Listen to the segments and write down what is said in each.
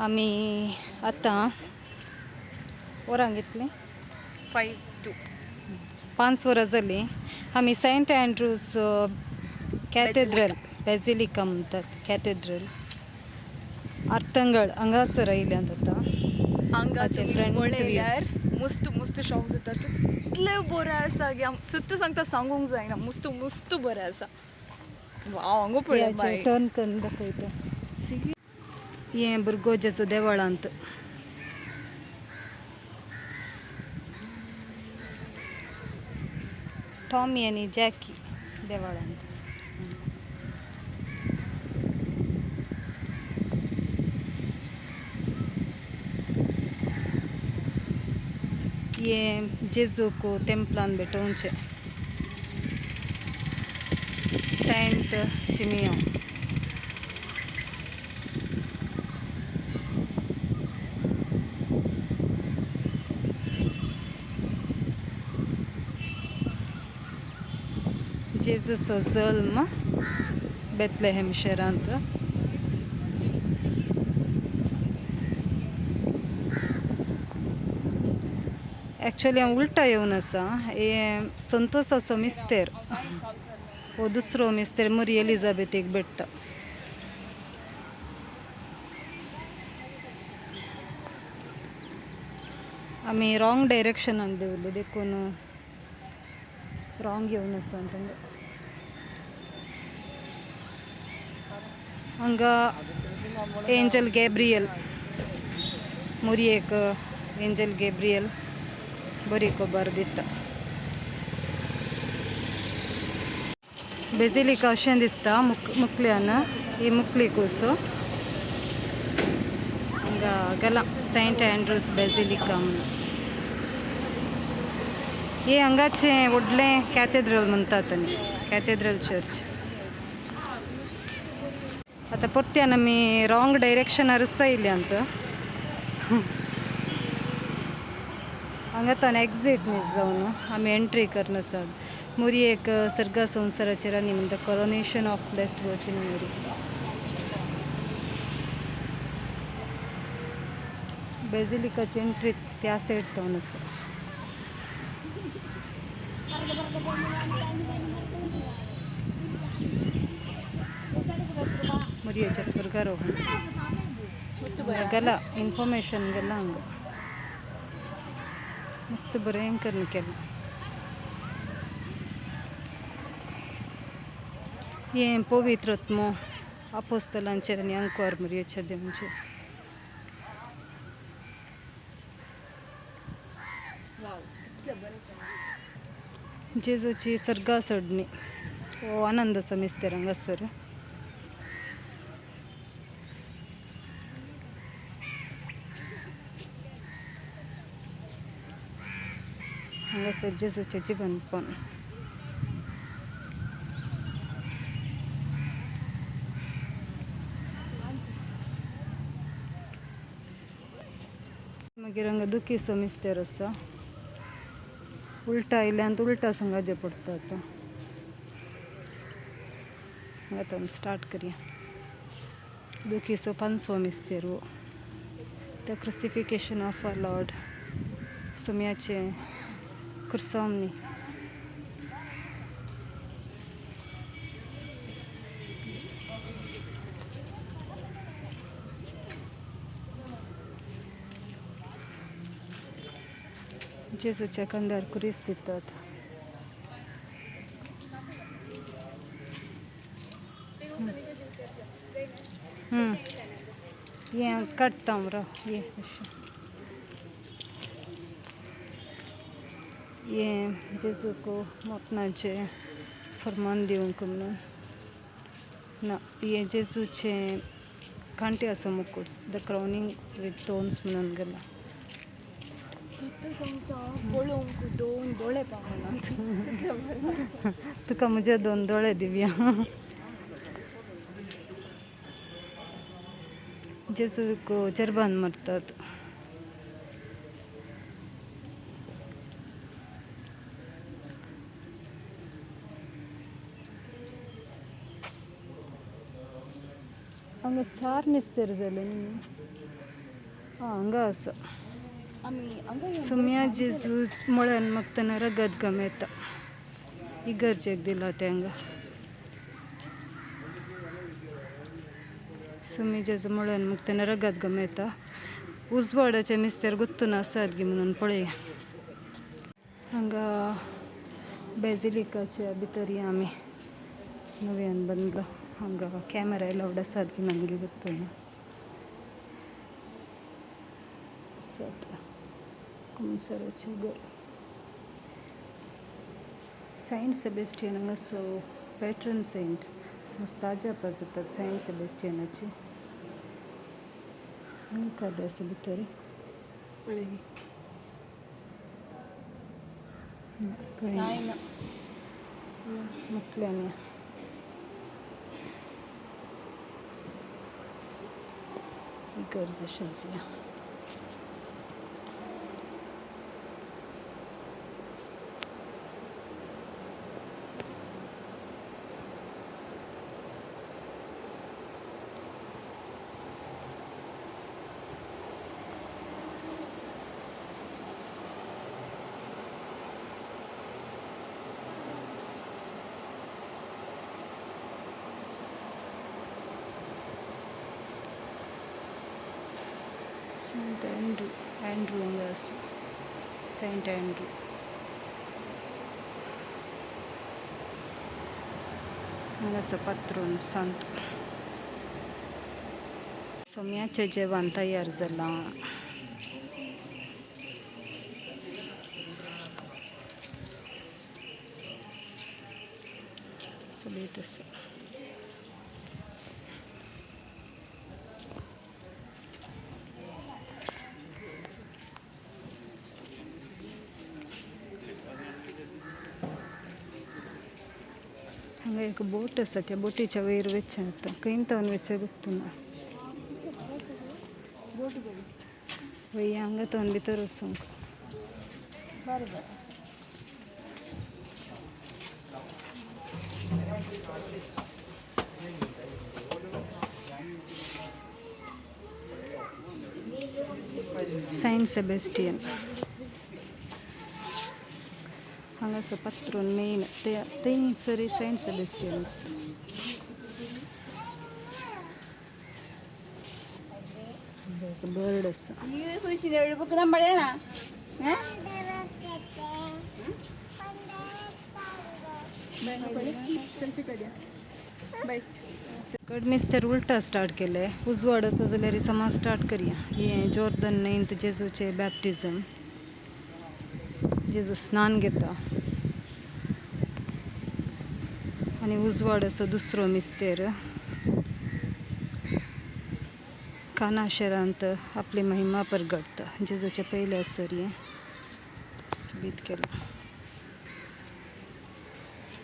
आमी आतां वरां घेतली 5-2 5 वरां जालीं. आमी सेंट अँड्रूज कॅथेड्रल बेजिलिका म्हणटात कॅथेड्रल आर्तंगळ हांगासर आयल्यात आतां. हांगा हाचे तुमी front view. पळयल्यार मस्त मस्त शॉप्स येतात. इतलें बरें आसा की सत्य सांगता सांगूंक जायना, मस्त मस्त बरें आसा. वाव, हांगा पळय बाय. टर्न करून दाखयता. सी हें भुरगो जेजू देवळांत. टॉमी आनी जॅकी देवळांत. हें जेजूक तेंपलान भेटोवचें सेंट सिमियो. जेजूचो जल्म बेतलेहेम शहरांत. एक्चुअली हांव उल्टा येवन आसा. हें संतोसाचो मिस्तेर, हो दुसरो मिस्तेर मरी एलिजाबेथीक भेट्टा. आमी रॉंग डायरेक्शनान देंवले देखून रॉंग येवन आसा. हांगा एंजल गॅब्रियल मुरयेक एंजल गॅब्रियल बरी खबर दिता. बेजिलिका अशें दिसता मुकल्यान. ही मुकली कूस हांगा गेला सेंट अँड्रूज बेजिलिका म्हणून. हे हांगाचें व्हडलें कॅथेड्रल म्हणटात आनी कॅथेड्रल चर्च. आतां परत्यान आमी रॉंग डायरेक्शनारूच आयल्यांत. हांगा तान एक्झीट न्ही जावन आमी एंट्री करून आसात. मुरयेक सर्गा संवसाराचेर आनी म्हणटा coronation of blessed virgin Mary. बेजिलिकाची entry त्या सायड जावन आसा. मुरयेचें स्वर्गारोहण गेला इन्फॉर्मेशन गेला हांगा मस्त बरें करून केलां. हें पवित्रत्मो आपोस्तलांचेर आनी अंकवार मुरयेचेर देवचें. जेजूची सर्गा चडणी हो आनंदाचो मिस्तेर हांगासर. हांगासर जेजूचें जिवनपण. मागीर हांगा दुखीचो मिस्तेर आसा. उल्टा आयल्यान उल्टा संगाचें पडटा. आतां आतां आमी स्टार्ट करया. दुखीचो पांचवो मिस्तेर हो. The crucifixion of our lord, सुम्याचें खुर्सांव न्ही. जेजूच्या खांद्यार खुरीस दितात. हें काडटा हांव राव. हें अशें हें जेजूक मरणाचें फर्मान दिवंक म्हणून ना. हें जेजूचें कांटे आसा मुकूट, the crowning with thorns म्हणून गेला. सत्य सांगता पळोवंक दोन दोळे पावनात. तुका म्हजे दोन दोळे दिवया. जेजूक चेरबान मारतात. हांगा चार मिस्तेर जाले न्ही. हांगा आसा. सुम्या जेजू मळ्यान मागतना रगत गमेता इगर्जेक दिला तें हांगा. सुमी जेजू मळ्यान मागतना रगत गमेता. उजवाडाचे मिस्तेर गुत्तून आसात गी म्हणून पळया. हांगा बेजिलिकाच्या भितर या आमी नव्यान बांदला. हांगा कॅमेरा एलावड आसात गी म्हणून गुत्तून आसात. कुमसराचें घर सेंट सेबेस्टियन हांगासो पॅट्रन सेंट मुस्ताजा जातात सेंट सेबेस्टियनाची. हांगा कादे आसा भितर पळय. कांय ना मुखल्यान या. इगर्ज अशेंच या. सेंट अँड्रू अँड्रू हांगा आसा. सेंट अँड्रू हांगा आसा पात्रोन सांत. सोम्याचें जेवण तयार जालां. सोबीत आसा. हांगा एक बोट आसा. त्या बोटीच्या वयर वचचें आतां खंय तावन वचचें गुत्तुना. वय हांगा तावन भितर वचूंक. बरें बरें. सेंट सेबेस्टियन हांगा आसा पात्रोन मेन ते थंयसर सेंट सेबेस्टियन आसता. बर्ड आसा. कड मिस्तेर उल्टा स्टार्ट केले. उजवाड आसा जाल्यार समाज स्टार्ट करया. हें जोर्दन न्हंयंत जेजूचें बॅप्टिजम. जेजू स्नान घेता आनी उजवाड असो दुसरो मिस्तेर काना शहरांत आपली महिमा परगटता. जेजूचे पयले आसर हें सोबीत केलां.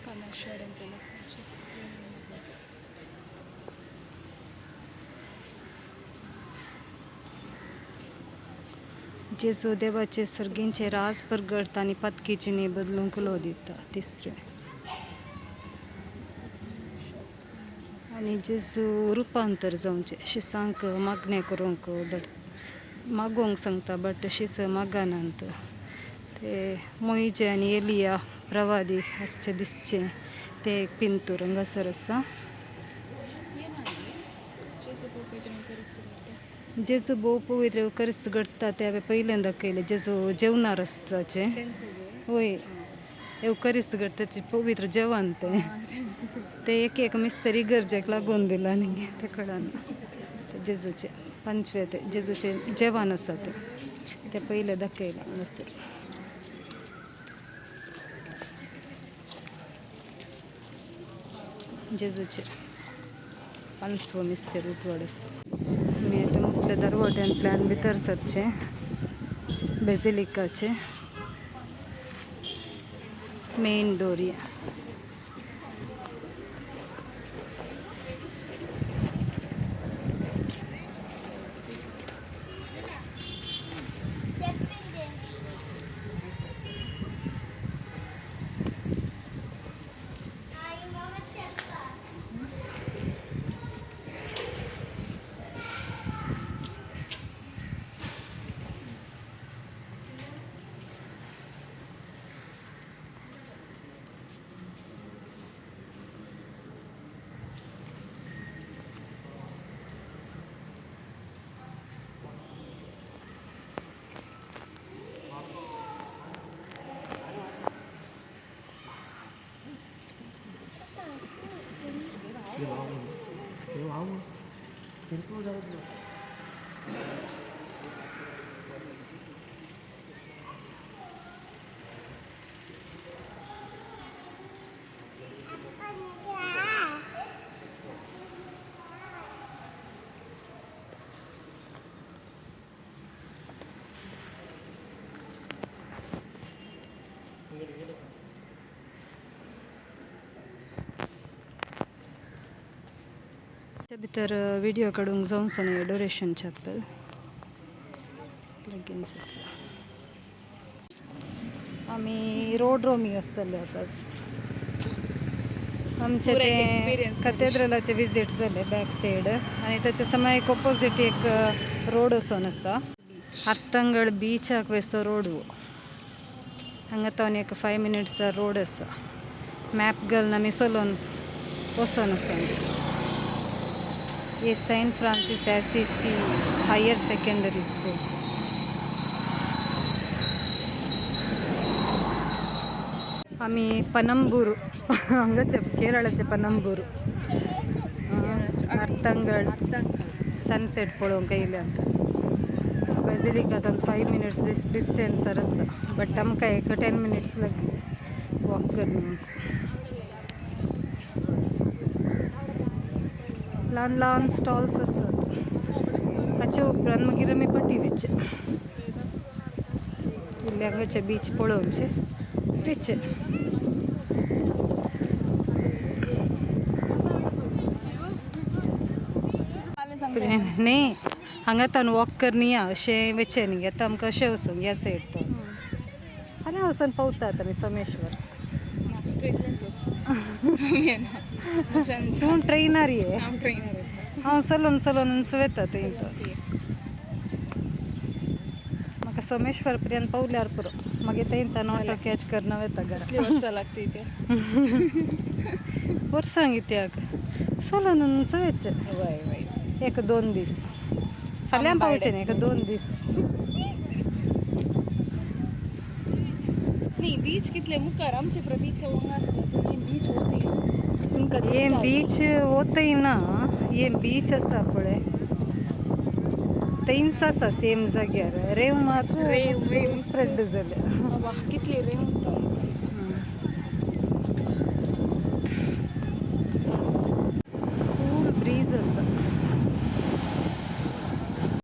काना शहरांत जेजू देवाचे सर्गींचे राज परगटता आनी पातकीची न्ही बदलूंक उलो दिता. तिसरें आनी जेजू रुपांतर जावचें शिसांक मागणें करूंक मागोवंक सांगता बट शीस मागनात. ते मोयजे आनी एलिया प्रवादी आसचे दिसचें ते एक पिंतूर हांगासर आसा. जेजू भोव पवित्र एवकरिस्त घडटा ते हांवें पयलें दाखयलें. जेजू जेवणार आसताचें वय एवकरिस्त घडटाचें पवित्र जेवण तें ते एक एक मिस्तेर इगर्जेक लागून दिलां न्ही तें कळना. जेजूचें पंचवे ते जेजूचें जेवण आसा तें तें पयलें दाखयलां हांगासर. जेजूचें पांचवो मिस्तेर उजवाड आसा. आमी आतां मुखल्या दरवट्यांतल्यान भितर सरचें बेजिलिकाचें मेन डोर. भितर व्हिडिओ काडूंक जावचो न्ही. एडोरेशन चॅपल लागींच आसा. आमी रोड रोमी आसतले आतांच. आमचे पुरा एक ते experience. कथेड्रलाचे विजीट जाले बॅक सायड आनी ताच्या समय एक ऑपोजीट एक रोड वचोन आसा. अर्थंगड बीचाक वेसो रोड हो. हांगा तावन एक 5 मिनट्स रोड आसा. मॅप घालून आमी चलोवन वचोन आसा. हे Saint Francis Assisi higher secondary school. आमी पनंबूर हांगाचे केरळाचे पनंबूर अर्थंगड सनसेट पळोवंक येयल्या. बेजिलिका 5 मिनट्स डिस्टन्सार आसा, बट आमकां एक 10 मिनट्स लागली वॉक करून. ल्हान ल्हान स्टॉल्स आसात. हाचे उपरांत मागीर आमी पटी वचचे. इल्लें हांगाचे बीच पळोवचे वचचे. न्ही, हांगा तावन वॉक करनी अशें वचचें न्ही. आतां आमकां अशें वचूंक ह्या सायड तो आनी वचून पावता आतां आमी सोमेश्वर. तूं ट्रेनार ये. हांव चलोन चलोन वता थंय. तो म्हाका सोमेश्वर पर्यंत पावल्यार पुरो, मागीर थंय तान ऑटो कॅच करून वता घरा. वर्सां लागता इथे? वर्सां कित्याक, चलोन वयचें. वय वय. एक दोन दीस, फाल्यां पावचें न्ही, एक दोन दीस. न्ही, बीच कितले मुखार आमचे बीच हांगा आसता. थंय बीच वतय तुमकां? हें बीच वतय ना, हें बीच आसा पळय थंयच आसा सेम जाग्यार. रेंव मात्र रेंव, रेंव. स्प्रेड जाल्या. वा, कितली रेंव.